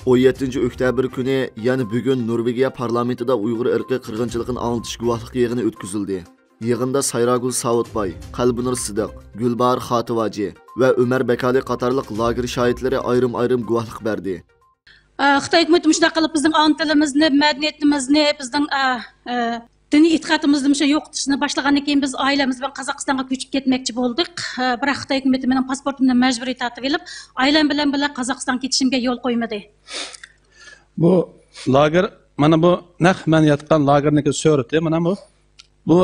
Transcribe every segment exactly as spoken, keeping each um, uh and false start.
ئون يەتتىنچى ئۆكتەبىر كۈنى، يەنى بۈگۈن نورۋېگىيە پارلامېنتىدا ئۇيغۇر ئىرقىي قىرغىنچىلىقىنى ئاڭلىتىش گۇۋاھلىق يىغىنى ئۆتكۈزۈلدى. يىغىندا سايراگۈل ساۋۇتباي، قەلبىنۇر سىدىق، گۈلباھار خاتىۋاجى ۋە ئۆمەر بەكالى قاتارلىق لاگېر شاھىتلىرى ئايرىم-ئايرىم گۇۋاھلىق بەردى. ئە، خىتاي ھۆكۈمىتى مۇشۇنداق قىلىپ بىزنىڭ ئانا تىلىمىزنى، مەدەنىيىتىمىزنى، بىزنىڭ، ئە، ئە، دىنىي ئېتىقادىمىزنى مۇشۇ يوقىتىشنى باشلىغاندىن كېيىن بىز ئائىلەمىز بىلەن قازاقىستانغا كۆچۈپ كەتمەكچى بولدۇق. ئە، بىراق خىتاي ھۆكۈمىتى مېنىڭ پاسپورتۇمنى مەجبۇرىي تارتىۋېلىپ، ئائىلەم بىلەن بىللە قازاقىستانغا كېتىشىمگە يول قويمىدى. بۇ لاگېر، مانا بۇ نەق مەن ياتقان لاگېرنىڭكى سۈرىتى، مانا بۇ. بۇ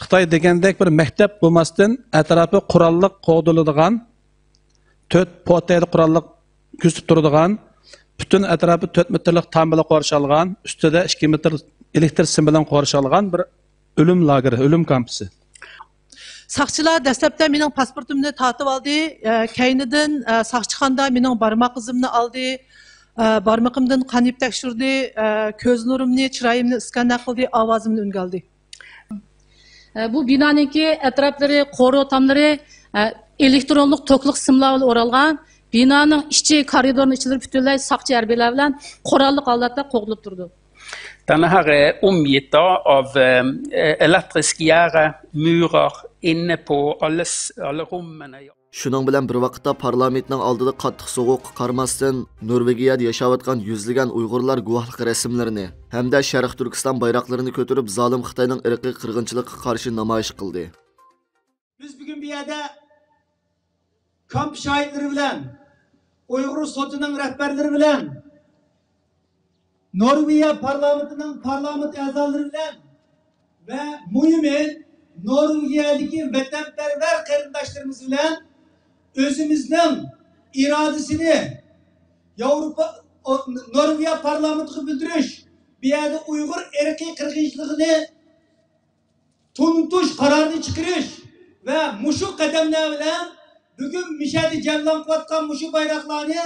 خىتاي دېگەندەك بىر مەكتەپ بولماستىن، ئەتراپى قوراللىق قوغدىلىدىغان، تۆت پوتەيلىك قوراللىق كۆزىتىپ تۇرىدىغان، پۈتۈن ئەتراپى تۆت مېتىرلىق تام بىلەن قورشالغان، ئۈستىدە ئىككى مېتىر ئېلېكتر سىم بىلەن قورشالغان بىر ئۆلۈم لاگېرى، ئۆلۈم كامپىسى. ساقچىلار دەسلەپتە مېنىڭ پاسپورتۇمنى تارتىۋالدى. ئە، كەينىدىن، ئە، ساقچىخانىدا مېنىڭ بارماق ئىزىمنى ئالدى. ئە، بارمىقىمدىن قان يىپ تەكشۈردى. ئە، كۆز نۇرۇمنى، چىرايىمنى ئىسكانەر قىلدى، ئاۋازىمنى ئۆلگە ئالدى. ئە، بۇ بىنانىڭكى ئەتراپلىرى، قورۇ تاملىرى، ئە، ئېلېكترونلۇق توكلۇق سىملار بىلەن ئورالغان. بىنانىڭ ئىچى، كارىدورنىڭ ئىچلىرى پۈتۈنلەي ساقچى ھەربىيلەر بىلەن قوراللىق ھالەتتە قوغدىلىپ تۇرىدۇ. Den her, eh, omgitt da av, eh, elektrisk gjerde, murer, inne på alle, s- alle rommene. شۇنىڭ بىلەن بىر ۋاقىتتا، پارلامېنتنىڭ ئالدىدا قاتتىق سوغۇققا قارىماستىن، نورۋېگىيەدە ياشاۋاتقان يۈزلىگەن ئۇيغۇرلار گۇۋاھلىق رەسىملىرىنى ھەمدە شەرقىي تۈركىستان بايراقلىرىنى كۆتۈرۈپ، زالىم خىتاينىڭ ئىرقىي قىرغىنچىلىقىغا قارشى نامايىش قىلدى. بىز بۈگۈن بۇ يەردە كامپ شاھىتلىرى بىلەن، ئۇيغۇر سوتىنىڭ رەھبەرلىرى بىلەن، نورۋېگىيە پارلامېنتىنىڭ پارلامېنت ئەزالىرى بىلەن ۋە مۇھىمى نورۋېگىيەدىكى ۋەتەنپەرۋەر قېرىنداشلىرىمىز بىلەن ئۆزىمىزنىڭ ئىرادىسىنى ياۋروپا، ئو-، نورۋېگىيە پارلامېنتىغا بىلدۈرۈش، بۇ يەردە ئۇيغۇر ئىرقىي قىرغىنچىلىقىنى تونۇتۇش قارارىنى چىقىرىش ۋە مۇشۇ قەدەملەر بىلەن بۈگۈن مىشەدە جەۋلان قىلىۋاتقان مۇشۇ بايراقلارنى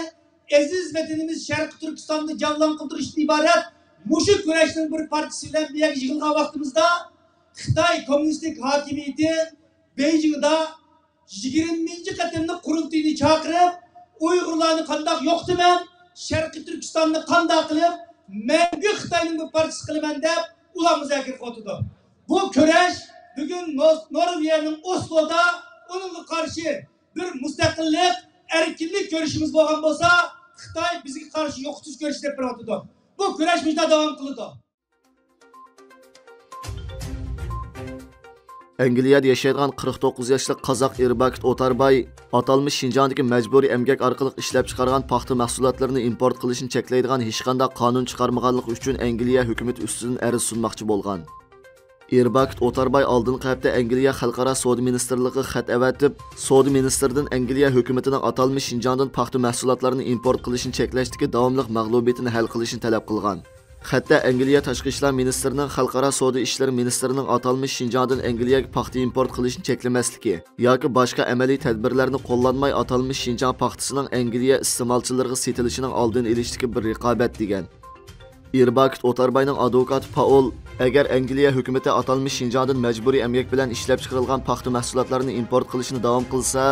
ئەزىز ۋەتىنىمىز شەرقىي تۈركىستاندا جەۋلان قىلدۇرۇشتىن ئىبارەت مۇشۇ كۈرەشنىڭ بىر پارچىسى بىلەن بۇ يەرگە يىغىلغان ۋاقتىمىزدا، خىتاي كوممۇنىستىك ھاكىمىيىتى بېيجىڭدا يىگىرمىنچى قېتىملىق قۇرۇلتىيىنى چاقىرىپ، ئۇيغۇرلارنى قانداق يوقىتىمەن، شەرقىي تۈركىستاننى قانداق قىلىپ مەڭگۈ خىتاينىڭ بىر پارچىسى قىلىمەن دەپ ئۇلار مۇزاكىرە قىلىۋاتىدۇ. بۇ كۈرەش بۈگۈن نو-، نورۋېگىيەنىڭ ئوسلودا ئۇنىڭغا قارشى بىر مۇستەقىللىق، ئەركىنلىك كۈرىشىمىز بولغان بولسا، خىتاي بىزگە قارشى يوقىتىش كۈرىشى دەپ بېرىۋاتىدۇ. بۇ كۈرەش مۇشۇنداق داۋام قىلىدۇ. ئەنگلىيەدە ياشايدىغان قىرىق توققۇز ياشلىق قازاق ئىرباكىت ئوتارباي ئاتالمىش شىنجاڭدىكى مەجبۇرىي ئەمگەك ئارقىلىق ئىشلەپچىقارغان پاختا مەھسۇلاتلىرىنى ئىمپورت قىلىشنى چەكلەيدىغان ھېچقانداق قانۇن چىقارمىغانلىقى ئۈچۈن ئەنگلىيە ھۆكۈمىتى ئۈستىدىن ئەرز سۇنماقچى بولغان. ئىرباكىت ئوتارباي ئالدىنقى ھەپتە ئەنگلىيە خەلقئارا سودا مىنىستىرلىقىغا خەت ئەۋەتىپ، سودا مىنىستىرىدىن ئەنگلىيە ھۆكۈمىتىنىڭ ئاتالمىش شىنجاڭدىن پاختا مەھسۇلاتلىرىنى ئىمپورت قىلىشنى چەكلەشتىكى داۋاملىق مەغلۇبىيىتىنى ھەل قىلىشنى تەلەپ قىلغان. خەتتە ئەنگلىيە تاشقى ئىشلار مىنىستىرىنىڭ خەلقئارا سودا ئىشلىرى مىنىستىرىنىڭ ئاتالمىش شىنجاڭدىن ئەنگلىيەگە پاختا ئىمپورت قىلىشنى چەكلىمەسلىكى ياكى باشقا ئەمەلىي تەدبىرلەرنى قوللانماي ئاتالمىش شىنجاڭ پاختىسىنىڭ ئەنگلىيە ئىستېمالچىلىرىغا سېتىلىشىنىڭ ئالدىنى ئېلىشتىكى بىر رىقابەت، دېگەن. ئىرباكىت ئوتارباينىڭ ئادۋوكاتى پائول، ئەگەر ئەنگلىيە ھۆكۈمىتى ئاتالمىش شىنجاڭدىن مەجبۇرىي ئەمگەك بىلەن ئىشلەپچىقىرىلغان پاختا مەھسۇلاتلىرىنى ئىمپورت قىلىشنى داۋام قىلسا،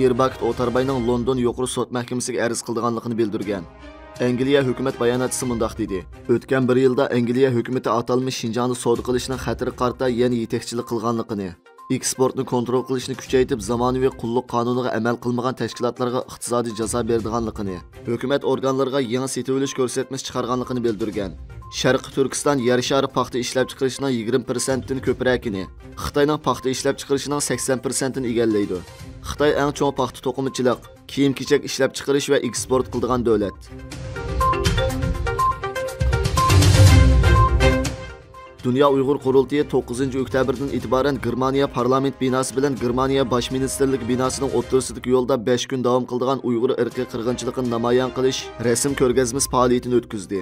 ئىرباكىت ئوتارباينىڭ لوندون يۇقىرى سوت مەھكىمىسىگە ئەرز قىلىدىغانلىقىنى بىلدۈرگەن. ئەنگلىيە ھۆكۈمەت باياناتچىسى مۇنداق دېدى: «ئۆتكەن بىر يىلدا ئەنگلىيە ھۆكۈمىتى ئاتالمىش شىنجاڭدا سودا قىلىشنىڭ خەتىرىگە قارىتا يەنە يېتەكچىلىك قىلغانلىقىنى، ئېكسپورتنى كونترول قىلىشنى كۈچەيتىپ، زامانىۋى قۇللۇق قانۇنىغا ئەمەل قىلمىغان تەشكىلاتلارغا ئىقتىسادىي جازا بېرىدىغانلىقىنى، ھۆكۈمەت ئورگانلىرىغا يېڭى سېتىۋېلىش كۆرسەتمىسى چىقارغانلىقىنى بىلدۈرگەن. شەرقىي تۈركىستان يەر شارى پاختا ئىشلەپچىقىرىشىنىڭ يىگىرمە پىرسەنتتىن كۆپرەكىنى، خىتاينىڭ پاختا ئىشلەپچىقىرىشىنىڭ سەكسەن پىرسەنتىنى ئىگىلەيدۇ. خىتاي ئەڭ چوڭ پاختا توقۇمىچىلىق، كىيىم-كېچەك ئىشلەپچىقىرىش ۋە ئېكسپورت قىلىدىغان دۆلەت.» دۇنيا ئۇيغۇر قۇرۇلتىيى توققۇزىنچى ئۆكتەبىردىن ئېتىبارەن گېرمانىيە پارلامېنت بىناسى بىلەن گېرمانىيە باش مىنىستىرلىكى بىناسىنىڭ ئوتتۇرىسىدىكى يولدا بەش كۈن داۋام قىلىدىغان ئۇيغۇر ئىرقىي قىرغىنچىلىقىنى نامايان قىلىش رەسىم كۆرگەزمىسى پائالىيىتىنى ئۆتكۈزدى.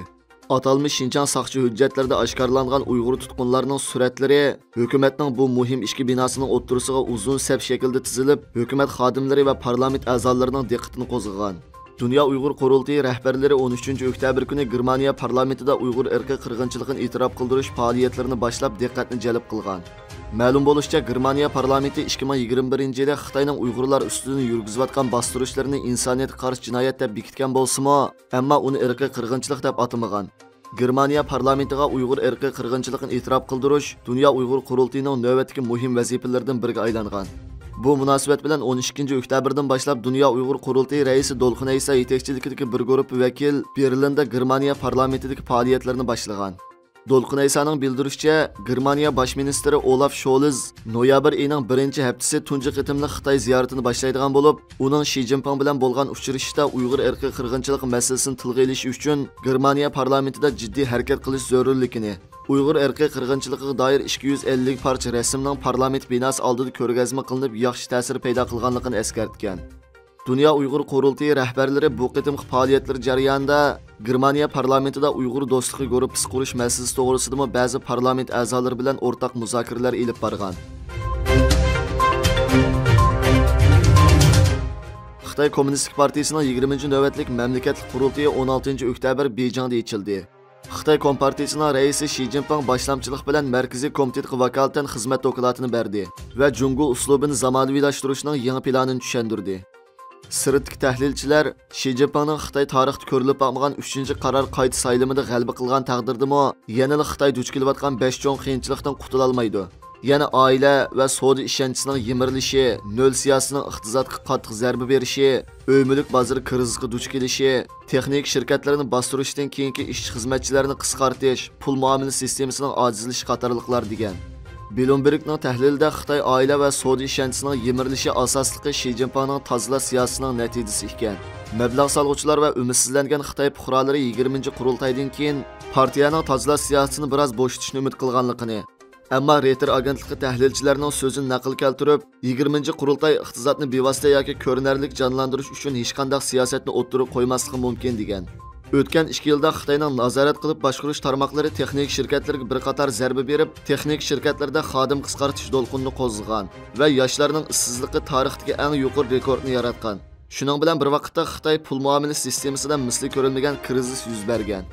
ئاتالمىش شىنجاڭ ساقچى ھۆججەتلىرىدە ئاشكارىلانغان ئۇيغۇر تۇتقۇنلارنىڭ سۈرەتلىرى ھۆكۈمەتنىڭ بۇ مۇھىم ئىچكى بىناسىنىڭ ئوتتۇرىسىغا ئۇزۇن سەپ شەكلىدە تىزىلىپ، ھۆكۈمەت خادىملىرى ۋە پارلامېنت ئەزالىرىنىڭ دىققىتىنى قوزغىغان. دۇنيا ئۇيغۇر قۇرۇلتىيى رەھبەرلىرى ئون ئۈچىنچى ئۆكتەبىر كۈنى گېرمانىيە پارلامېنتىدا ئۇيغۇر ئىرقىي قىرغىنچىلىقىنى ئېتىراپ قىلدۇرۇش پائالىيەتلىرىنى باشلاپ، دىققەتنى جەلپ قىلغان. مەلۇم بولۇشىچە، گېرمانىيە پارلامېنتى ئىككى مىڭ يىگىرمە بىرىنچى يىلى خىتاينىڭ ئۇيغۇرلار ئۈستىدىن يۈرگۈزۈۋاتقان باستۇرۇشلىرىنى ئىنسانىيەتكە قارشى جىنايەت دەپ بېكىتكەن بولسىمۇ، ئەمما ئۇنى ئىرقىي قىرغىنچىلىق دەپ ئاتىمىغان. گېرمانىيە پارلامېنتىغا ئۇيغۇر ئىرقىي قىرغىنچىلىقىنى ئېتىراپ قىلدۇرۇش دۇنيا ئۇيغۇر قۇرۇلتىيىنىڭ نۆۋەتتىكى مۇھىم ۋەزىپىلىرىدىن بىرىگە ئايلانغان. بۇ مۇناسىۋەت بىلەن ئون ئىككىنچى ئۆكتەبىردىن باشلاپ دۇنيا ئۇيغۇر قۇرۇلتىيى رەئىسى دولقۇن ئەيسا يېتەكچىلىكىدىكى بىر گۇرۇپپا ۋەكىل بېرلىندا گېرمانىيە پارلامېنتىدىكى پائالىيەتلىرىنى باشلىغان. دولقۇن ئەيسانىڭ بىلدۈرۈشىچە، گېرمانىيە باش مىنىستىرى ئولاف شولز نويابىر ئېيىنىڭ بىرىنچى ھەپتىسى تۇنجى قېتىملىق خىتاي زىيارىتىنى باشلايدىغان بولۇپ، ئۇنىڭ شى جىنپىڭ بىلەن بولغان ئۇچرىشىشتا ئۇيغۇر ئىرقىي قىرغىنچىلىقى مەسىلىسىنى تىلغا ئېلىش ئۈچۈن گېرمانىيە پارلامېنتىدا جىددىي ھەرىكەت قىلىش زۆرۈرلۈكىنى، ئۇيغۇر ئىرقىي قىرغىنچىلىقىغا دائىر ئىككى يۈز ئەللىك پارچە رەسىمنىڭ پارلامېنت بىناسى ئالدىدا كۆرگەزمە قىلىنىپ، ياخشى تەسىر پەيدا قىلغانلىقىنى ئەسكەرتكەن. دۇنيا ئۇيغۇر قۇرۇلتىيى رەھبەرلىرى بۇ قېتىمقى پائالىيەتلىرى جەريانىدا گېرمانىيە پارلامېنتىدا ئۇيغۇر دوستلۇقى گۇرۇپپىسى قۇرۇش مەسىلىسى توغرىسىدىمۇ بەزى پارلامېنت ئەزالىرى بىلەن ئورتاق مۇزاكىرىلەر ئېلىپ بارغان. خىتاي كوممۇنىستىك پارتىيىسىنىڭ يىگىرمىنچى نۆۋەتلىك مەملىكەتلىك قۇرۇلتىيى ئون ئالتىنچى ئۆكتەبىر بېيجىڭدا ئېچىلدى. خىتاي كومپارتىيىسىنىڭ رەئىسى شى جىنپىڭ باشلامچىلىق بىلەن مەركىزىي كومىتېتقا ۋاكالىتەن خىزمەت دوكلاتىنى بەردى ۋە جۇڭگو ئۇسلۇبىنى زامانىۋىلاشتۇرۇشنىڭ يېڭى پىلانىنى چۈشەندۈردى. سىرتتىكى تەھلىلچىلەر شى جىنپىڭنىڭ خىتاي تارىختا كۆرۈلۈپ باقمىغان ئۈچىنچى قارار قايتا سايلىمىدا غەلىبە قىلغان تەقدىردىمۇ، يەنىلا خىتاي دۇچ كېلىۋاتقان بەش چوڭ قىيىنچىلىقتىن قۇتۇلالمايدۇ. يەنى ئائىلە ۋە سودا ئىشەنچىسىنىڭ يىمىرىلىشى، نۆل سىياسىتىنىڭ ئىقتىسادقا قاتتىق زەربە بېرىشى، ئۆي مۈلۈك بازىرى كىرىزىسقا دۇچ كېلىشى، تېخنىكا شىركەتلىرىنى باستۇرۇشتىن كېيىنكى ئىشچى خىزمەتچىلەرنى قىسقارتىش، پۇل مۇئامىلە سىستېمىسىنىڭ ئاجىزلىشىشى قاتارلىقلار دېگەن. بلومبېرگنىڭ تەھلىلىدە خىتاي ئائىلە ۋە سودا ئىشەنچىسىنىڭ يىمىرىلىشى ئاساسلىقى شى جىنپىڭنىڭ تازىلاش سىياسىتىنىڭ نەتىجىسى ئىكەن. مەبلەغ سالغۇچىلار ۋە ئۈمىدسىزلەنگەن خىتاي پۇقرالىرى يىگىرمىنچى قۇرۇلتايدىن كېيىن پارتىيەنىڭ تازىلاش سىياسىتىنى بىراز بوشىتىشنى ئۈمىد قىلغانلىقىنى، ئەمما رېيتېر ئاگېنتلىقى تەھلىلچىلەرنىڭ سۆزىنى نەقىل كەلتۈرۈپ، يىگىرمىنچى قۇرۇلتاي ئىقتىسادنى بىۋاسىتە ياكى كۆرۈنەرلىك جانلاندۇرۇش ئۈچۈن ھېچقانداق سىياسەتنى ئوتتۇرىغا قويماسلىقى مۇمكىن، دېگەن. ئۆتكەن ئىككى يىلدا خىتاينىڭ نازارەت قىلىپ باشقۇرۇش تارماقلىرى تېخنىكا شىركەتلىرىگە بىر قاتار زەربە بېرىپ، تېخنىكا شىركەتلىرىدە خادىم قىسقارتىش دولقۇنىنى قوزغىغان ۋە ياشلارنىڭ ئىشسىزلىقى تارىختىكى ئەڭ يۇقىرى رېكورتنى ياراتقان. شۇنىڭ بىلەن بىر ۋاقىتتا، خىتاي پۇل مۇئامىلە سىستېمىسىدا مىسلى كۆرۈلمىگەن كىرىزىس يۈز بەرگەن.